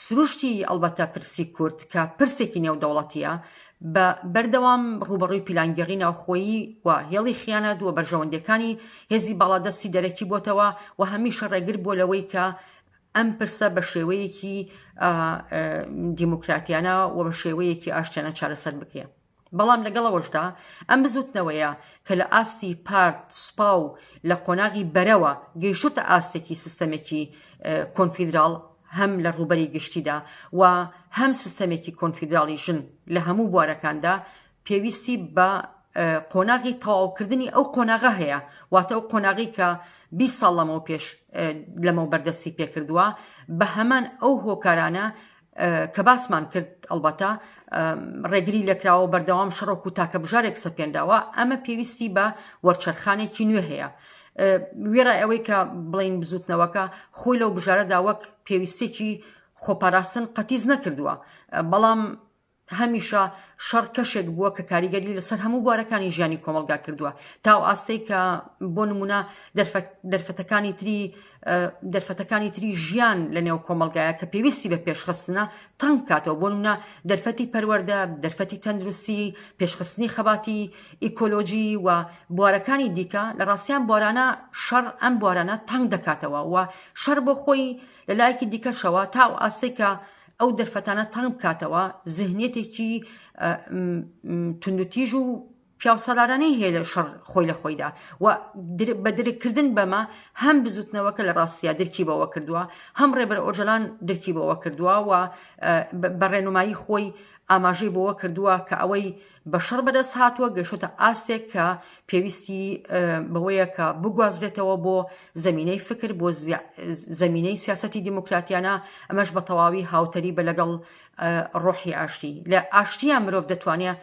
سروشتی ئەڵبەتە پرسی کورد کە پرسێکی نێودەوڵەتییە، بە بەردەوام ڕووبەڕووی پیلانگێڕی ناوخۆیی و هێڵی خیانەت و بەرژەوەندییەکانی هێزی باڵادەستی دەرەکی بۆتەوە و هەمیشە ڕێگر بووە لەوەی کە ئەم پرسە بە شێوەیەکی دیموکراتیانە و بە شێوەیەکی ئاشتیانە چارەسەر بکرێ. بەڵام لەگەڵ ئەوەشدا ئەم بزوتنەوەیە کە لە ئاستی پارت، سوپا و لە قۆناغی بەرەوە گەیشتۆتە ئاستێکی سیستەمێکی کۆنفیدراڵ هەم لە ڕووبەری گشتیدا و هەم سیستەمێکی کۆنفیدراڵی ژن لە هەموو بوارەکاندا پێویستی بە قۆناغی تەواوکردنی ئەو قۆناغە هەیە واتە ئەو قۆناغی کە 20 ساڵ لەمەو پێش لەمەوبەر دەستی پێکردووە بە هەمان ئەو هۆکارانە کە باسمان کرد ئەڵبەتە ڕێگری لێکراوە و بەردەوام شەڕ وەکو تاکە بژارێک سەپێنراوە، ئەمە پێویستی بە وەرچەرخانێکی نوێ هەیە. وێڕای ئەوەی کە بڵێین بزووتنەوەکە خۆی لەو بژارەدا وەک پێویستێکی خۆپاراستن قەتیس نەکردووە، بەڵام هەمیشە شەڕ کەشێک بووە کە کاریگەری لەسەر هەموو بوارەکانی ژیانی کۆمەڵگا کردووە تا ئەو ئاستەی کە بۆ نمونە دەرفەتەکانی تری دەرفەتەکانی تری ژیان لە نێو کۆمەڵگایە کە پێویستی بە پێشخستنە تەنگ بکاتەوە بۆ نمونە دەرفەتی پەروەردە دەرفەتی تەندروستی پێشخستنی خەباتی ئیکۆلۆژی و بوارەکانی دیکە لە ڕاستیان بوارانە شەڕ ئەم بوارانە تەنگ دەکاتەوە و شەڕ بۆ خۆی لە لایەکی دیکەشەوە تا ئەو ئاستەی کە ئەو دەرفەتانە تەنگ بکاتەوە زهنیەتێکی توندوتیژ و پیاوسالارانەی هەیە لە شەڕ خۆی لە خۆیدا و بە درککردن بەمە هەم بزوتنەوەکە لە ڕاستیا درکی بەوە کردووە هەم ڕێبەر ئۆجەلان درکی بەوە کردووە و بە ڕێنمایی خۆی ئاماژەی بەوە کردووە کە ئەوەی بە شەڕ بەدەست هاتووە گەیشتۆتە ئاستێک کە پێویستی بەوەیە کە بگوازرێتەوە بۆ زەمینەی فکر بۆ زەمینەی سیاسەتی دیموکراتیانە ئەمەش بە تەواوی هاوتەریبە لەگەڵ ڕۆحی ئاشتی لە ئاشتیان مرۆڤ دەتوانێت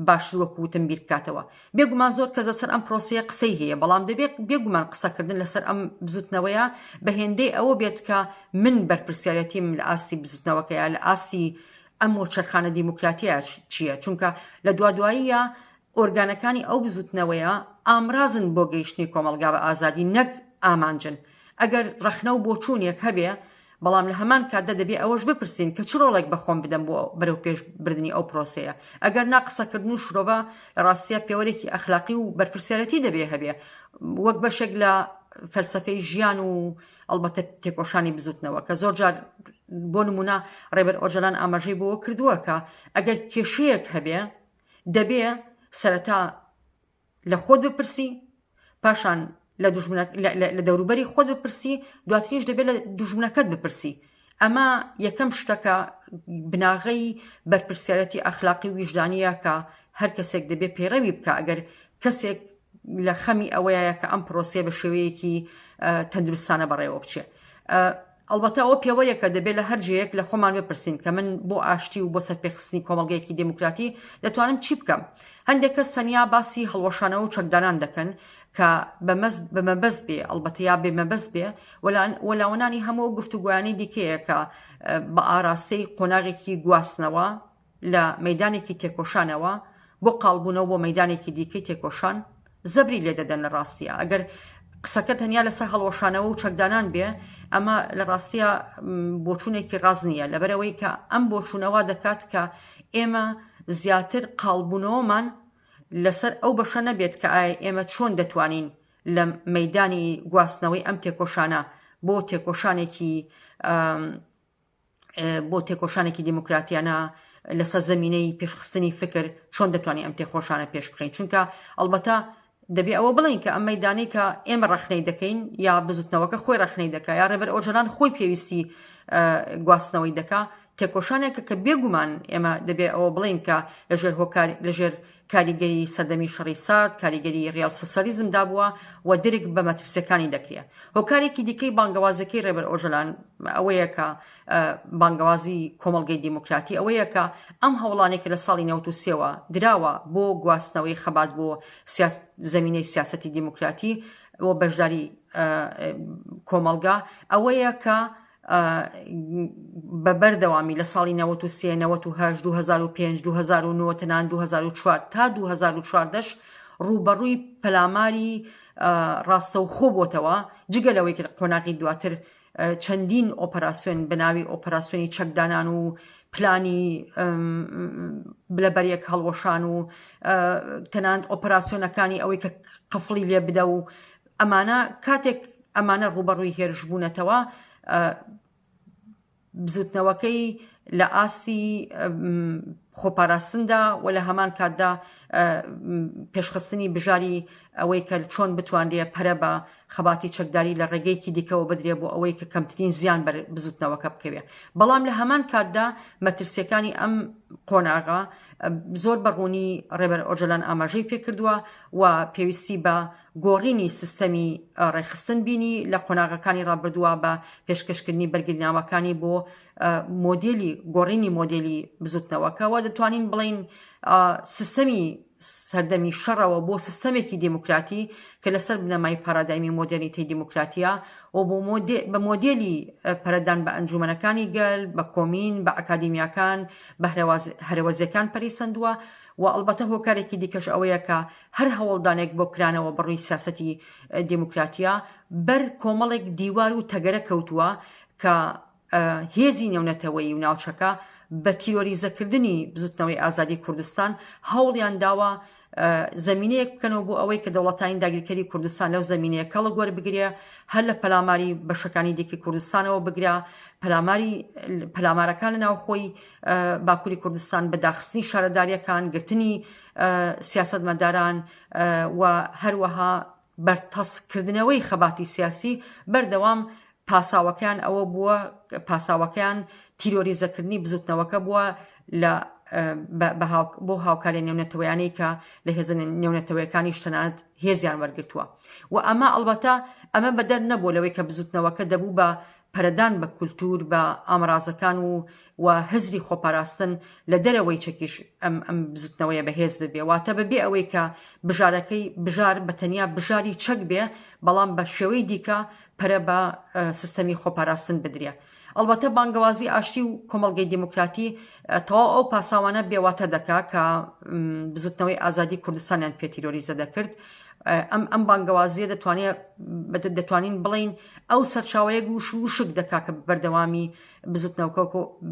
باشتر وەکو وتم بیر بکاتەوە بێگومان زۆر کەس لەسەر ئەم پرۆسەیە قسەی هەیە بەڵام دەبێت بێگومان قسەکردن لەسەر ئەم بزوتنەوەیە بە هێندەی ئەوە بێت کە من بەرپرسیارەتیم لە ئاستی بزوتنەوەکەیە لە ئاستی ئەم وەرچەرخانە دیموکراتیە چییە چونکە لە دوادواییە ئۆرگانەکانی ئەو بزوتنەوەیە ئامرازن بۆ گەیشتنی کۆمەڵگا بە ئازادی نەک ئامانجن ئەگەر ڕەخنە و بۆچوونێک هەبێ بەڵام لە هەمان کاتدا دەبێ ئەوەش بپرسین کە چ ڕۆڵێک بە خۆم بدەم بۆ بەرەوپێش بردنی ئەو پرۆسەیە ئەگەر نا قسەکردن و شرۆڤە لە ڕاستیا پێوەرێکی ئەخلاقی و بەرپرسیارەتی دەبێ هەبێ وەک بەشێک لە فەلسەفەی ژیان و ئەڵبەتە تێکۆشانی بزوتنەوە کە زۆر جار بۆ نمونە ڕێبەر ئۆجەلان ئاماژەی بۆ کردووە کە ئەگەر کێشەیەک هەبێ دەبێ سەرەتا لە خۆت بپرسی پاشان لە دوژمنە لە دەوروبەری خۆت بپرسی دواتریش دەبێت لە دوژمنەکەت بپرسی ئەمە یەکەم شتەکە بناغەی بەرپرسیارەتی ئەخلاقی و ویژدانیە کە هەر کەسێک دەبێت پەیڕەوی بکە ئەگەر کەسێک لە خەمی ئەوەیە کە ئەم پرۆسەیە بە شێوەیەکی تەندروستانە بەڕێوە بچێ. ئەڵبەتە ئەوە پێوەرێکە دەبێت لە هەر جێیەک لە خۆمان بپرسین کە من بۆ ئاشتی و بۆ سەرپێخستنی کۆمەڵگەیەکی دێموکراتی دەتوانم چی بکەم؟ هەندێک کەس تەنیا باسی هەڵوەشانەوە و چەکدانان دەکەن کە بە مەبەست بێ ئەڵبەتە یا بێ مەبەست بێ وەلاوەنانی هەموو ئەو گفتوگۆیانەی دیکەیە کە بە ئاراستەی قۆناغێکی گواستنەوە لە مەیدانێکی تێکۆشانەوە بۆ قاڵبوونەوە بۆ مەیدانێکی دیکەی تێکۆشان زەبری لێ دەدەن لە ڕاستیا ئەگەر قسەکە تەنیا لەسەر هەڵوەشانەوە و چەکدانان بێ ئەمە لە ڕاستیا بۆچوونێکی ڕاست نییە لەبەرەوەی کە ئەم بۆچوونەوە دەکات کە ئێمە زیاتر قاڵبوونەوەمان لەسەر ئەو بەشە نەبێت کە ئایا ئێمە چۆن دەتوانین لە مەیدانی گواستنەوەی ئەم تێکۆشانە بۆ تێکۆشانێکی بۆ تێکۆشانێکی دیموکراتیانە لەسەر زەمینەی پێشخستنی فکر چۆن دەتوانین ئەم تێکۆشانە پێش بخەین چونکە ئەڵبەتە دەبێ ئەوە بڵێین کە ئەم مەیدانەی کە ئێمە ڕەخنەی دەکەین یا بزوتنەوەکە خۆی ڕەخنەی دەکا یا ڕێبەر ئۆجەلان خۆی پێویستی گواستنەوەی دەکا تێکۆشانێکە کە بێگومان ئێمە دەبێ ئەوە بڵێین کە لەژێر هۆکار لەژێر کاریگەری سەردەمی شەڕی سارد، کاریگەری ڕیال سۆسیالیزمدا بووە و درک بە مەترسیەکانی دەکرێ. هۆکارێکی دیکەی بانگەوازەکەی ڕێبەر ئۆجەلان ئەوەیە کە بانگەوازی کۆمەڵگەی دیموکراتی ئەوەیە کە ئەم هەوڵانەی کە لە ساڵی 93 وە دراوە بۆ گواستنەوەی خەبات بۆ زەمینەی سیاسەتی دیموکراتی و بەشداری کۆمەڵگا ئەوەیە کە بە بەردەوامی لە ساڵی 93، 98، 2005، 2009 تەنان 2004 تا 2014 ڕووبەڕووی پەلاماری ڕاستەوخۆ بۆتەوە جگە لەوەی کە قۆناغی دواتر. چەندین ئۆپەراسیۆن بە ناوی ئۆپەراسیۆنی چەکدانان و پلانی لەبەریەک هەڵوەشان و تەنانەت ئۆپەراسیۆنەکانی ئەوەی کە قفڵی لێ بدە و ئەمانە کاتێک ئەمانە ڕووبەڕووی هێرش بوونەتەوە بزوتنەوەکەی لە ئاستی خۆپاراستندا و لە هەمان کاتدا پێشخستنی بژاری ئەوەی کە چۆن بتوانرێ پەرە بە خەباتی چەکداری لە ڕێگەیەکی دیکەوە بدرێ بۆ ئەوەی کە کەمترین زیان بەر بزوتنەوەکە بکەوێ. بەڵام لە هەمان کاتدا مەترسیەکانی ئەم قۆناغە زۆر بە ڕوونی ڕێبەر ئۆجەلان ئاماژەی پێکردووە و پێویستی بە گۆڕینی سیستەمی ڕێکخستن بینی لە قۆناغەکانی ڕابردووە بە پێشکەشکردنی بەرگرینامەکانی بۆ مۆدێلی گۆڕینی مۆدێلی بزوتنەوەکە و دەتوانین بڵێین سیستەمی سەردەمی شەڕەوە بۆ سیستەمێکی دیموکراتی کە لەسەر بنەمای پارادایمی مۆدێرنیتەی دیموکراتیە و بە مۆدێلی پەرەدان بە ئەنجومەنەکانی گەل، بە کۆمین، بە ئەکادیمیاکان، بە هەرەوەزیەکان پەرەی سەندووە و ئەڵبەتە هۆکارێکی دیکەش ئەوەیە کە هەر هەوڵدانێک بۆ کرانەوە بەڕووی سیاسەتی دیموکراتیە بەر کۆمەڵێک دیوار و تەگەرە کەوتووە کە هێزی نێونەتەوەیی و ناوچەکە بە تیرۆریزەکردنی بزوتنەوەی ئازادی کوردستان هەوڵیان داوە زەمینەیەک بکەنەوە بۆ ئەوەی کە دەوڵەتانی داگیرکەری کوردستان لەو زەمینەیە کەڵک وەربگرێ هەر لە پەلاماری بەشەکانی دیکەی کوردستانەوە بگرە پەلاماری پەلامارەکان لە ناوخۆی باکووری کوردستان بە داخستنی شارەداریەکان گرتنی سیاسەتمەداران و هەروەها بەرتەسککردنەوەی خەباتی سیاسی بەردەوام پاساوەکەیان ئەوە بووە پاساوەکەیان تیرۆریزەکردنی بزوتنەوەکە بووە لە بۆ هاوکاری نێونەتەوەیانەی کە لە هێزە نێونەتەوەیەکانیش تەنانەت هێزیان وەرگرتووە و ئەمە ئەڵبەتە ئەمە بەدەر نەبوو لەوەی کە بزوتنەوەکە دەبوو بە پەرەدان بە کولتوور، بە ئامرازەکان و و هزری خۆپاراستن لە دەرەوەی چەکیش ئەم ئەم بزوتنەوەیە بەهێز ببێ. واتە بە بێ ئەوەی کە بژارەکەی بژار بە تەنیا بژاری چەک بێ، بەڵام بە شێوەی دیکە پەرە بە سیستەمی خۆپاراستن بدرێ. ئەڵبەتە بانگەوازی ئاشتی و کۆمەڵگەی دێموکراتی تەواو ئەو پاساوانە بێواتە دەکا کە بزوتنەوەی ئازادی کوردستانیان پێ تیرۆریزە دەکرد. ئەم ئەم بانگەوازیە دەتوانێ دەتوانین بڵێین ئەو سەرچاوەیە گوش وشک دەکا کە بەردەوامی بزوتنەوەکە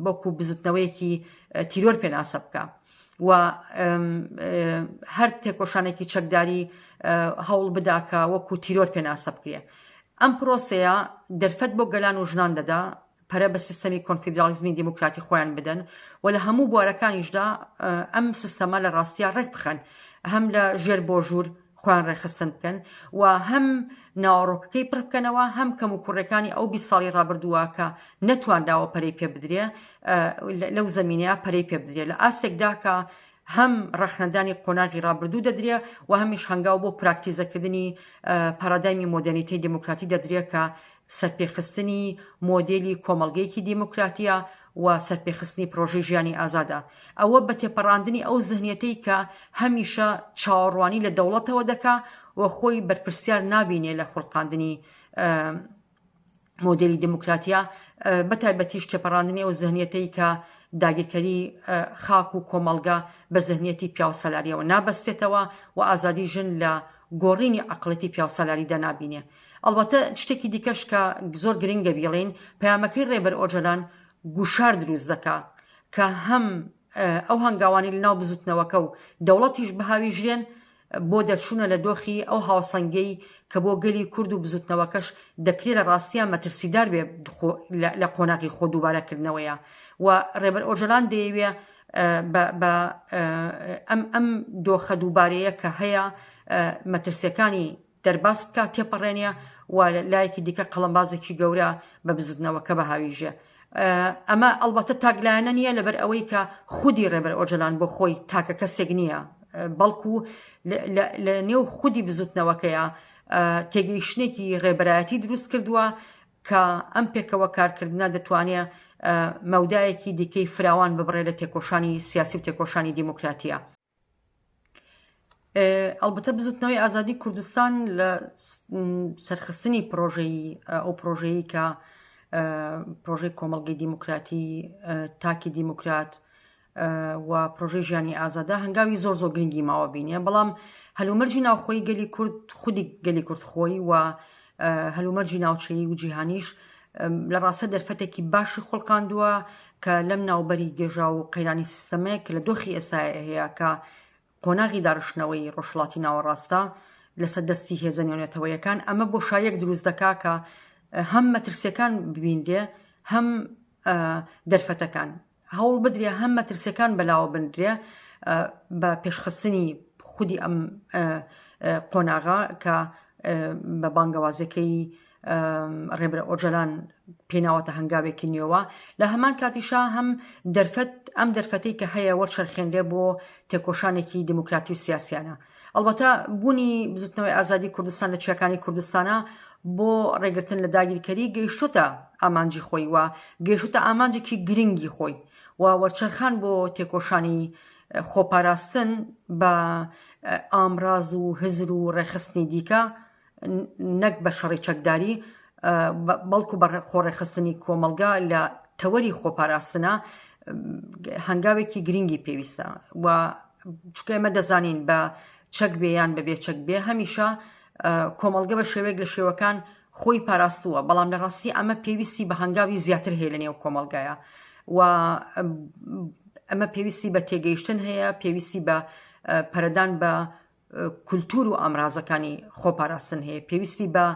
وەکو بزوتنەوەیەکی تیرۆر پێناسە بکە و هەر تێکۆشانێکی چەکداری هەوڵ بدا کە وەکو تیرۆر پێناسە بکرێ. ئەم پرۆسەیە دەرفەت بۆ گەلان و ژنان دەدا پەرە بە سیستەمی کۆنفیدراڵیزمی دیموکراتی خۆیان بدەن و لە هەموو بوارەکانیشدا ئەم سیستەمە لە ڕاستیا ڕێک بخەن، هەم لە ژێر بۆ ژوور خۆیان ڕێکخستن بکەن و هەم ناوەڕۆکەکەی پڕ بکەنەوە، هەم کەموکوڕیەکانی ئەو 20 ساڵی ڕابردووە کە نەتوانراوە پەرەی پێ بدرێ لەو زەمینەیە پەرەی پێ بدرێ لە ئاستێکدا کە هەم ڕەخنەدانی قۆناغی ڕابردوو دەدرێ و هەمیش هەنگاو بۆ پراکتیزەکردنی پارادایمی مۆدێرنیتەی دێموکراتی دەدرێ کە سەرپێخستنی مۆدێلی کۆمەڵگەیەکی دێموکراتییە و سەرپێخستنی پرۆژەی ژیانی ئازادە. ئەوە بە تێپەڕاندنی ئەو زهنیەتەی کە هەمیشە چاوەڕوانی لە دەوڵەتەوە دەکا و خۆی بەرپرسیار نابینێ لە خوڵقاندنی مۆدێلی دێموکراتییە، بەتایبەتیش تێپەڕاندنی ئەو زهنیەتەی کە داگیرکەری خاک و کۆمەڵگە بە زهنیەتی پیاوسالارییەوە نابەستێتەوە و ئازادی ژن لە گۆڕینی عەقڵێتی پیاوسالاریدا نابینێ. ئەڵبەتە شتێکی دیکەش کە زۆر گرنگە بیڵێین، پەیامەکەی ڕێبەر ئۆجەلان گوشار دروست دەکا کە هەم ئەو هەنگاوانەی لەناو بزوتنەوەکە و دەوڵەتیش بهاویژرێن بۆ دەرچوونە لە دۆخی ئەو هاوسەنگیەی کە بۆ گەلی کورد و بزوتنەوەکەش دەکرێ لە ڕاستیا مەترسیدار بێ لە قۆناغی خۆ دووبارەکردنەوەیە و ڕێبەر ئۆجەلان دەیەوێ بە ئەم ئەم دۆخە دووبارەیە کە هەیە مەترسیەکانی دەرباز بکا تێپەڕێنێ و لایەکی دیکە قەڵەمبازێکی گەورە بە بزوتنەوەکە بهاویژێ. ئەمە ئەڵبەتە تاکلایەنە نییە لەبەر ئەوەی کە خودی ڕێبەر ئۆجەلان بۆ خۆی تاکە کەسێک نییە بەڵکو لە نێو خودی بزوتنەوەکەیە تێگەیشتنێکی ڕێبەرایەتی دروست کردووە کە ئەم پێکەوە کارکردنە دەتوانێ مەودایەکی دیکەی فراوان ببڕێ لە تێکۆشانی سیاسی و تێکۆشانی دیموکراتیە. ئەڵبەتە بزوتنەوەی ئازادی کوردستان لە سەرخستنی پرۆژەی ئەو پرۆژەیە کە پرۆژەی کۆمەڵگەی دیموکراتی تاکی دیموکرات و پرۆژەی ژیانی ئازادە هەنگاوی زۆر زۆر گرنگی ماوە بینێ بەڵام هەلومەرجی ناوخۆی گەلی کورد خودی گەلی کورد خۆی و هەلومەرجی ناوچەیی و جیهانیش. لە ڕاستە دەرفەتێکی باشی خوڵقاندووە کە لەم ناوبەری گێژاو و قەیرانی سیستەمەیە کە لە دۆخی ئێستا هەیە کە قۆناغی داڕشتنەوەی ڕۆژهەڵاتی ناوەڕاستە لەسەر دەستی هێزە نێونەتەوەیەکان، ئەمە بۆشاییەک دروست دەکا کە هەم مەترسیەکان ببینرێ هەم دەرفەتەکان. هەوڵ بدرێ هەم مەترسیەکان بەلاوە بنرێ بە پێشخستنی خودی ئەم قۆناغە کە بە بانگەوازەکەی ڕێبەر ئۆجەلان پێناوەتە هەنگاوێکی نوێوە لە هەمان کاتیشا هەم دەرفەت ئەم دەرفەتەی کە هەیە وەرچەرخێنرێ بۆ تێکۆشانێکی دیموکراتی و سیاسیانە ئەڵبەتە بوونی بزوتنەوەی ئازادی کوردستان لە چیاکانی کوردستانە بۆ ڕێگرتن لە داگیرکەری گەیشتوتە ئامانجی خۆی و گەیشتوتە ئامانجێکی گرنگی خۆی و وەرچەرخان بۆ تێکۆشانی خۆپاراستن بە ئامراز و هزر و ڕێکخستنی دیکە نەک بە شەڕی چەکداری بەڵکو بە خۆڕێکخستنی کۆمەڵگا لە تەوەری خۆپاراستنە هەنگاوێکی گرنگی پێویستە و چکە ئێمە دەزانین بە چەک بێ یان بەبێ چەک بێ هەمیشە کۆمەڵگە بە شێوەیەک لە شێوەکان خۆی پاراستووە بەڵام لە ڕاستی ئەمە پێویستی بە هەنگاوی زیاتر هەیە لە نێو کۆمەڵگایە و ئەمە پێویستی بە تێگەیشتن هەیە پێویستی بە پەرەدان بە کولتوور و ئامرازەکانی خۆپاراستن هەیە، پێویستی بە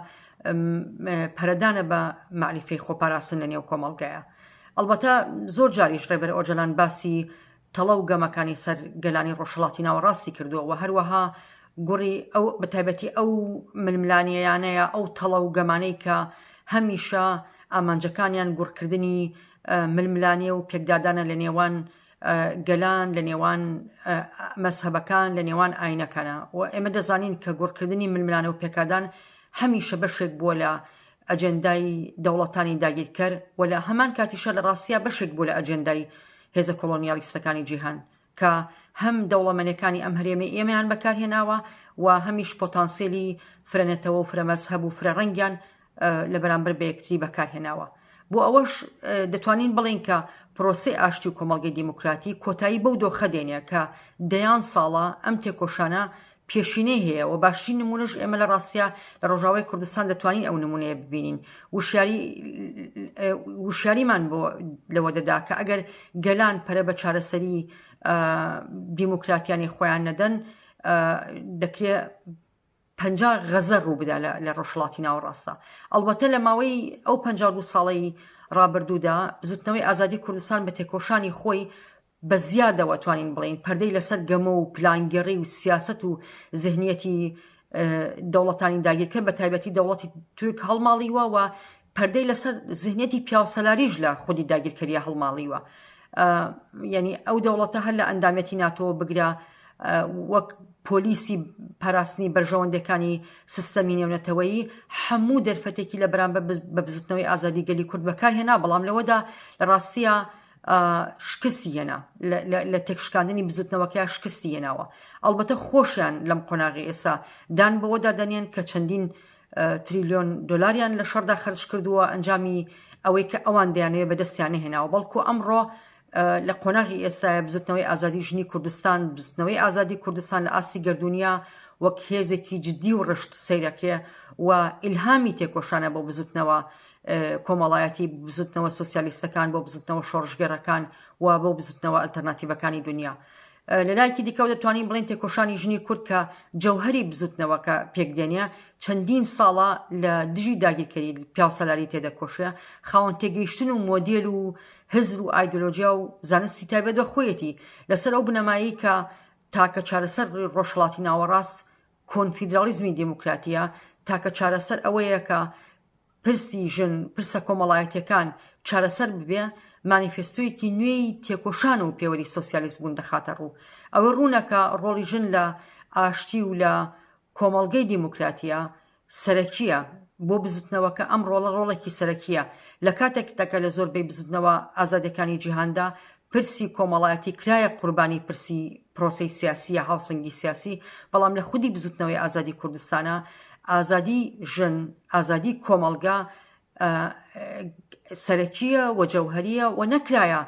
پەرەدانە بە مەعریفەی خۆپاراستن لە نێو کۆمەڵگایە. ئەڵبەتە زۆر جاریش ڕێبەر ئۆجەلان باسی تەڵە و گەمەکانی سەر گەلانی ڕۆژهەڵاتی ناوەڕاستی کردووە و هەروەها گوڕی ئەو بەتایبەتی ئەو ململانێیانەیە ئەو تەڵە و گەمانەی کە هەمیشە ئامانجەکانیان گوڕکردنی ململانێ و پێکدادانە لە نێوان گەلان، لە نێوان مەزهەبەکان، لە نێوان ئاینەکانە و ئێمە دەزانین کە گوڕکردنی ململانێ و پێکادان هەمیشە بەشێک بووە لە ئەجێندای دەوڵەتانی داگیرکەر و لە هەمان کاتیشا لە ڕاستیا بەشێک بووە لە ئەجێندای هێزە کۆڵۆنیالیستەکانی جیهان کە هەم دەوڵەمەنەکانی ئەم هەرێمەی ئێمەیان بەکارهێناوە و هەمیش پۆتانسێلی فرەنەتەوە و فرەمەزهەب و فرەڕەنگیان لە بەرامبەر بە یەکتری بەکارهێناوە. بۆ ئەوەش دەتوانین بڵێین کە پرۆسەی ئاشتی و کۆمەڵگەی دیموکراتی کۆتایی بەو دۆخە دێنێ کە دەیان ساڵە ئەم تێکۆشانە پێشینەی هەیە و باشترین نمونەش ئێمە لە ڕاستیا لە ڕۆژاوای کوردستان دەتوانین ئەو نمونەیە ببینین وشیاری وشیاریمان بۆ لەوە دەدا کە ئەگەر گەلان پەرە بە چارەسەری دیموکراتیانی خۆیان نەدەن دەکرێت 50 غەزە ڕووبدا لە ڕۆژهەڵاتی ناوەڕاستدا. ئەڵبەتە لە ماوەی ئەو 52 ساڵەی ڕابردوودا بزوتنەوەی ئازادی کوردستان بە تێکۆشانی خۆی بە زیادەوە توانین بڵێین پەردەی لەسەر گەمە و پلانگێڕی و سیاسەت و زهنیەتی دەوڵەتانی داگیرکەر بە تایبەتی دەوڵەتی تورک هەڵماڵیوە و پەردەی لەسەر زهنیەتی پیاوسەلاریش لە خودی داگیرکەریە هەڵماڵیوە یعنی ئەو دەوڵەتە هەر لە ئەندامەتی ناتۆ بگرە وەک پۆلیسی پاراستنی بەرژەوەندەکانی سیستەمی نێونەتەوەیی هەموو دەرفەتێکی لە بەرامبەر بە بزوتنەوەی ئازادی گەلی کورد بەکارهێنا بەڵام لەوەدا لە ڕاستیە شکستی هێنا لە تێکشکاندنی بزوتنەوەکەیا شکستی هێناوە ئەڵبەتە خۆشیان لەم قۆناغی ئێستا دان بەوەدا دەنێن کە چەندین تریلیۆن دۆلاریان لە شەڕدا خەرج کردووە ئەنجامی ئەوەی کە ئەوان دەیانەوێت بەدەستیان نەهێناوە بەڵکو ئەمڕۆ لە قۆناغی ئێستاە بزوتنەوەی ئازادی ژنی کوردستان بزوتنەوەی ئازادی کوردستان لە ئاستی گەردوونیا وەک هێزێکی جدی و ڕشت سەیرەکرێ و ئیلهامی تێکۆشانە بۆ بزوتنەوە کۆمەڵایەتی بزوتنەوە سۆسیالیستەکان بۆ بزوتنەوە شۆڕشگێڕەکان و بۆ بزوتنەوە ئەلتەرناتیڤەکانی دنیا لە لایەکی دیکەوە دەتوانین بڵێین تێکۆشانی ژنی کورد کە جەوهەری بزوتنەوەکە پێکدێنێ چەندین ساڵە لە دژی داگیرکەری پیاوسالاری تێدەکۆشێ، خاوەن تێگەیشتن و مۆدێل و هزر و ئایدۆلۆژیا و زانستی تایبەت بە خۆیەتی لەسەر ئەو بنەمایەی کە تاکە چارەسەر ڕۆژهەڵاتی ناوەڕاست کۆنفیدراڵیزمی دێموکراتییە، تاکە چارەسەر ئەوەیە کە پرسی ژن، پرسە کۆمەڵایەتییەکان چارەسەر ببێ، مانیفێستۆیەکی نوێی تێکۆشان و پێوەری سۆسیالیست بوون دەخاتە ڕوو. ئەوە ڕوونە کە ڕۆڵی ژن لە ئاشتی و لە کۆمەڵگەی دیموکراتییە سەرەکییە. بۆ بزووتنەوەکە ئەم ڕۆڵە ڕۆڵێکی سەرەکییە. لە کاتێکدا کە لە زۆربەی بزووتنەوە ئازادییەکانی جیهاندا پرسی کۆمەڵایەتی کرایە قوربانی پرسی پرۆسەی سیاسی یا هاوسەنگی سیاسی، بەڵام لە خودی بزوتنەوەی ئازادی کوردستانا ئازادی ژن، ئازادی کۆمەڵگا سەرەکییە و جەوهەرییە و نەکرایە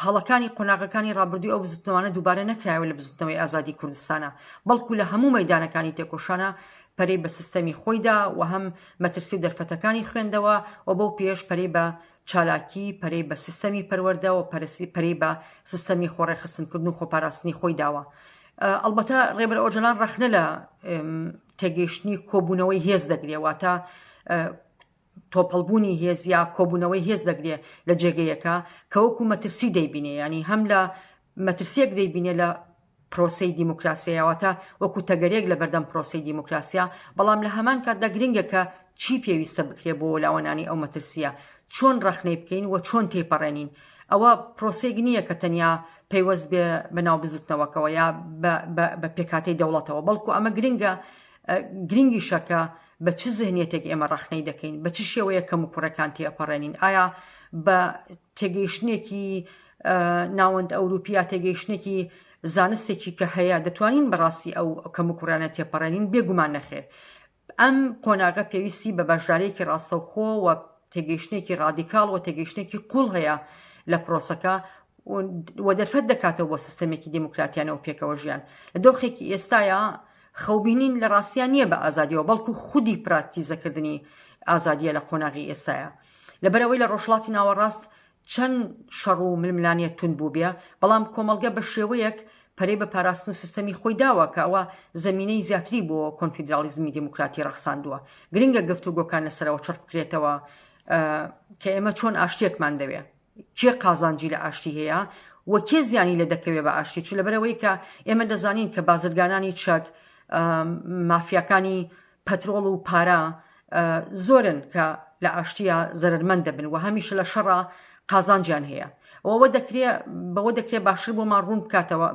هەڵەکانی قۆناغەکانی ڕابردووی ئەو بزوتنەوانە دووبارە نەکرایەوە لە بزوتنەوەی ئازادی کوردستانا، بەڵکو لە هەموو مەیدانەکانی تێکۆشانا. پەرەی بە سیستەمی خۆی دا و هەم مەترسی و دەرفەتەکانی خوێندەوە و بەو پێیەش پەرەی بە چالاکی، پەرەی بە سیستەمی پەروەردە و پەرەی بە سیستەمی خۆڕێکخستنکردن و خۆپاراستنی خۆی داوە. ئەڵبەتە ڕێبەر ئۆجەلان ڕەخنە لە تێگەیشتنی کۆبوونەوەی هێز دەگرێ، واتە تۆپەڵبوونی هێز یا کۆبوونەوەی هێز دەگرێ لە جێگەیەکە کە وەکو مەترسی دەیبینێ، یانی هەم لە مەترسیەک دەیبینێ لە پرۆسەی دیموکراسیە واتە وەکو تەگەرێک لە بەردەم پرۆسەی دیموکراسیە، بەڵام لە هەمان کاتدا گرنگە کە چی پێویستە بکرێ بۆ وەلاوەنانی ئەو مەترسیە، چۆن ڕەخنەی بکەین و چۆن تێیپەڕێنین. ئەوە پرۆسەیەک نییە کە تەنیا پەیوەست بێ بە ناو بزوتنەوەکەوە یا بە پێکهاتەی دەوڵەتەوە، بەڵکو ئەمە گرنگە گرنگیشە کە بە چ زهنیەتێک ئێمە ڕەخنەی دەکەین، بە چ شێوەیەک کەموکوڕەکان تێئەپەڕێنین، ئایا بە تێگەیشتنێکی ناوەند ئەوروپی یا تێگەیشتنێکی زانستێکی کە هەیە دەتوانین بەڕاستی ئەو کەموکوڕیانە تێپەڕێنین؟ بێگومان نەخێر. ئەم قۆناغە پێویستی بە بەشدارییەکی ڕاستەوخۆ و تێگەیشتنێکی ڕادیکاڵ و تێگەیشتنێکی قوڵ هەیە لە پرۆسەکە و دەرفەت دەکاتەوە بۆ سیستەمێکی دیموکراتیانە و پێکەوە ژیان. لە دۆخێکی ئێستایا خەوبینین لە ڕاستیا نییە بە ئازادیەوە، بەڵکو خودی پراکتیزەکردنی ئازادییە لە قۆناغی ئێستایا. لەبەرئەوەی لە ڕۆژهەڵاتی ناوەڕاست چەند شەڕ و ململانێ توند بووبێ، بەڵام کۆمەڵگە بە شێوەیەک پەرەی بە پاراستن و سیستەمی خۆی داوە کە ئەوە زەمینەی زیاتری بۆ کۆنفیدراڵیزمی دیموکراتی ڕەخساندووە. گرنگە گفتوگۆکان لەسەرەوە چڕ بکرێتەوە کە ئێمە چۆن ئاشتییەکمان دەوێ، کێ قازانجی لە ئاشتی هەیە و کێ زیانی لێ دەکەوێ بە ئاشتی، چ لەبەرئەوەی کە ئێمە دەزانین کە بازرگانانی چەک، مافیاکانی پەترۆڵ و پارە زۆرن کە لە ئاشتییا زەرەرمەند دەبن و هەمیشە لە شەڕا قازانجیان هەیە و ئەوە دەکرێ بەوە دەکرێ باشتر بۆمان ڕوون بکاتەوە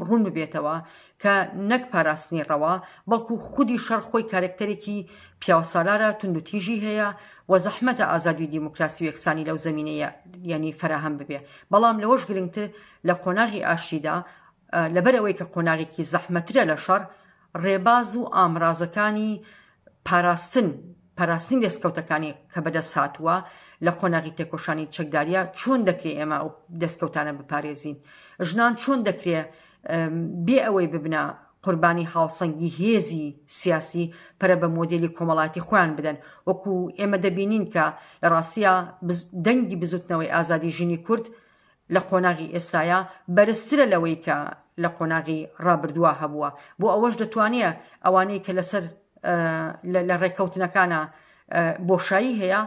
ڕوون ببێتەوە کە نەک پاراستنی ڕەوا بەڵکو خودی شەڕ خۆی کارێکتەرێکی پیاوسالارە توندوتیژی هەیە و زەحمەتە ئازادی و دیموکراسی و یەکسانی لەو زەمینەیە یعنی فەراهەم ببێ بەڵام لەوەش گرنگتر لە قۆناغی ئاشتیدا لەبەر ئەوەی کە قۆناغێکی زەحمەترە لە شەڕ ڕێباز و ئامرازەکانی پاراستن، پاراستنی دەستکەوتەکانی کە بەدەست هاتووە لە قۆناغی تێکۆشانی چەکدارییە، چۆن دەکرێ ئێمە ئەو دەستکەوتانە بپارێزین؟ ژنان چۆن دەکرێ بێ ئەوەی ببنە قوربانی هاوسەنگی هێزی سیاسی پەرە بە مۆدێلی کۆمەڵایەتی خۆیان بدەن؟ وەکو ئێمە دەبینین کە لە ڕاستیا دەنگی بزوتنەوەی ئازادی ژنی کورد لە قۆناغی ئێستایا بەرزترە لەوەی کە لە قۆناغی ڕابردووا هەبووە، بۆ ئەوەش دەتوانێ ئەوانەی کە لەسەر لە ڕێککەوتنەکانا بۆشایی هەیە،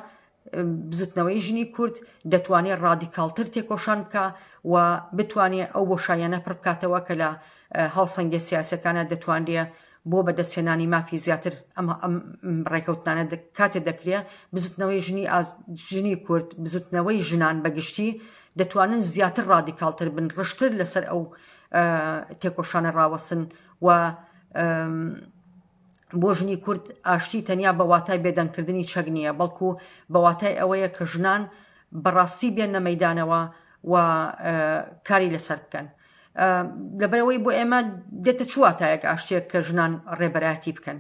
بزوتنەوەی ژنی کورد دەتوانێ ڕادیکاڵتر تێکۆشان بکا و بتوانێ ئەو بۆشاییانە پڕ بکاتەوە کە لە هاوسەنگیە سیاسیەکانا دەتوانرێ بۆ بەدەستهێنانی مافی زیاتر ئەم ئەم ڕێکەوتنانە کاتێ دەکرێ بزوتنەوەی ژنی ئاز ژنی کورد بزوتنەوەی ژنان بەگشتی دەتوانن زیاتر ڕادیکاڵتر بن ڕشتر لەسەر ئەو تێکۆشانە ڕاوەستن و بۆ ژنی کورد ئاشتی تەنیا بە واتای بێدەنگکردنی چەک نییە بەڵکو بە واتای ئەوەیە کە ژنان بەڕاستی بێنە مەدانەوە و کاری لەسەر بکەن. لەبەرئەوەی بۆ ئێمە دێتە چ واتایەک ئاشتیەک کە ژنان ڕێبەرایەتی بکەن؟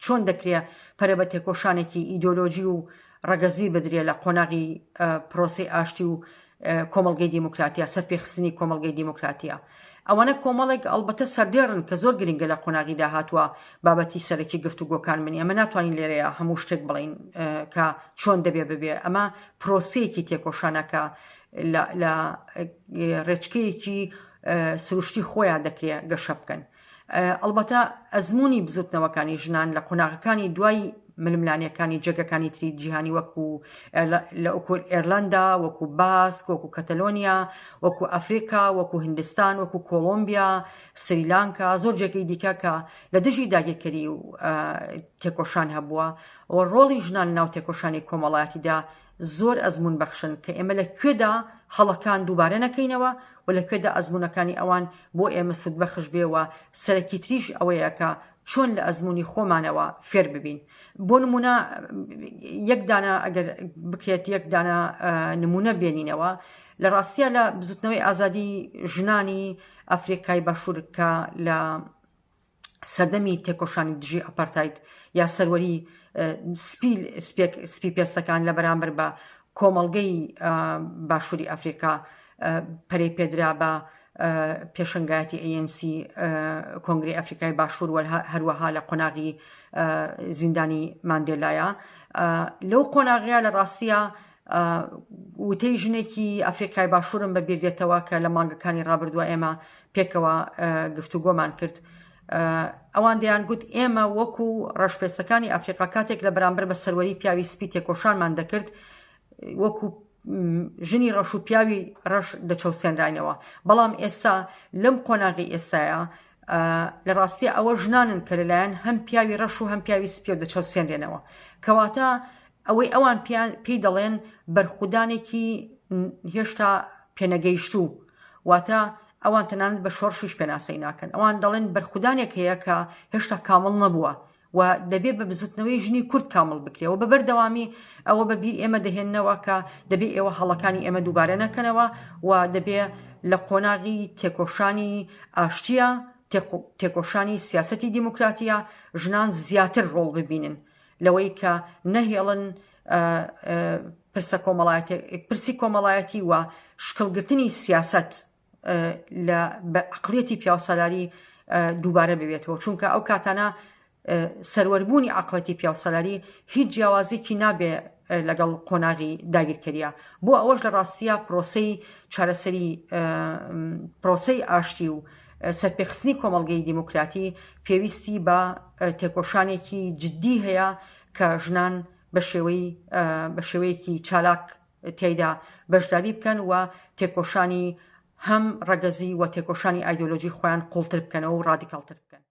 چۆن دەکرێ پەرە بە تێکۆشانێکی ئیدۆلۆژی و ڕەگەزی بدرێ لە قۆناغی پرۆسەی ئاشتی و کۆمەڵگەی دیموکراتیا، سەرپێخستنی کۆمەڵگەی دیموکراتیا؟ ئەوانە کۆمەڵێک ئەڵبەتە سەردێڕن کە زۆر گرنگە لە قۆناغی داهاتووە بابەتی سەرەکی گفتوگۆکان بن. ئێمە ناتوانین لێرەیە هەموو شتێک بڵێین کە چۆن دەبێ ببێ. ئەمە پرۆسەیەکی تێکۆشانە کە لە ڕێچکەیەکی سروشتی خۆیان دەکرێ گەشە بکەن. ئەڵبەتە ئەزموونی بزوتنەوەکانی ژنان لە قۆناغەکانی دوای ململانێکانی جێگەکانی تری جیهانی وەکو لە وەکو ئێرلەندا، وەکو باسک، وەکو کەتەلۆنیا، وەکو ئەفریقا، وەکو هندستان، وەکو کۆڵۆمبیا، سریلانکا، زۆر جێگەی دیکە کە لە دژی داگیرکەری و تێکۆشان هەبووە و ڕۆڵی ژنان لەناو تێکۆشانی کۆمەڵایەتیدا زۆر ئەزموون بەخشن کە ئێمە لە کوێدا هەڵەکان دووبارە نەکەینەوە و لە کوێدا ئەزموونەکانی ئەوان بۆ ئێمە سوودبەخش بێ و سەرەکیتریش ئەوەیە کە چۆن لە ئەزموونی خۆمانەوە فێر ببین. بۆ نموونە یەک دانە ئەگەر بکرێت یەک دانە نموونە بێنینەوە لە ڕاستیا لە بزوتنەوەی ئازادی ژنانی ئەفریقای باشوور کە لە سەردەمی تێکۆشانی دژی ئەپارتاید یا سەروەری سپی سپی پێستەکان لە بەرامبەر بە کۆمەڵگەی باشووری ئەفریقا پەرەی پێدرا بە پێشەنگایەتی ANC کۆنگرەی ئەفریقای باشوور و هەروەها لە قۆناغی زیندانی ماندێلایە. لەو قۆناغەیە لە ڕاستیە وتەی ژنێکی ئەفریقای باشوورم بە بیر دێتەوە کە لە مانگەکانی ڕابردووە ئێمە پێکەوە گفتوگۆمان کرد. ئەوان دەیان گوت ئێمە وەکو ڕەشپێستەکانی ئەفریقا کاتێک لە بەرامبەر بە سەروەری پیاوی سپی تێکۆشانمان دەکرد وەکو ژنی ڕەش و پیاوی ڕەش دەچەوسێنراینەوە، بەڵام ئێستا لەم قۆناغی ئێستایا لە ڕاستیە ئەوە ژنانن کە لەلایەن هەم پیاوی ڕەش و هەم پیاوی سپیەوە دەچەوسێنرێنەوە. کەواتە ئەوەی ئەوان پێی دەڵێن بەرخودانێکی هێشتا پێنەگەیشتوو، واتە ئەوان تەنانەت بە شۆڕشیش پێناسەی ناکەن، ئەوان دەڵێن بەرخودانێک هەیە کە هێشتا کامڵ نەبووە و دەبێ بە بزوتنەوەی ژنی کورد کامڵ بکرێ و بە بەردەوامی ئەوە بە بیر ئێمە دەهێننەوە کە دەبێ ئێوە هەڵەکانی ئێمە دووبارە نەکەنەوە و دەبێ لە قۆناغی تێکۆشانی ئاشتیە، تێکۆشانی سیاسەتی دیموکراتیە ژنان زیاتر ڕۆڵ ببینن لەوەی کە نەهێڵن پرسە کۆمەڵایەتی پرسی کۆمەڵایەتی و شکڵگرتنی سیاسەت لە بە عقلیەتی پیاوسالاری دووبارە ببێتەوە، چونکە ئەو کاتانە سەروەربوونی عقلەتی پیاوسالاری هیچ جیاوازێکی نابێ لەگەڵ قۆناغی داگیرکەریە. بۆ ئەوەش لە ڕاستیە پرۆسەی چارەسەری پرۆسەی ئاشتی و سەرپێخستنی کۆمەڵگەی دیموکراتی پێویستی بە تێکۆشانێکی جدی هەیە کە ژنان بە شێوەی بە شێوەیەکی چالاک تیایدا بەشداری بکەن و تێکۆشانی هەم ڕەگەزی و تێکۆشانی ئایدۆلۆژی خۆیان قوڵتر بکەنەوە و ڕادیکاڵتر بکەن.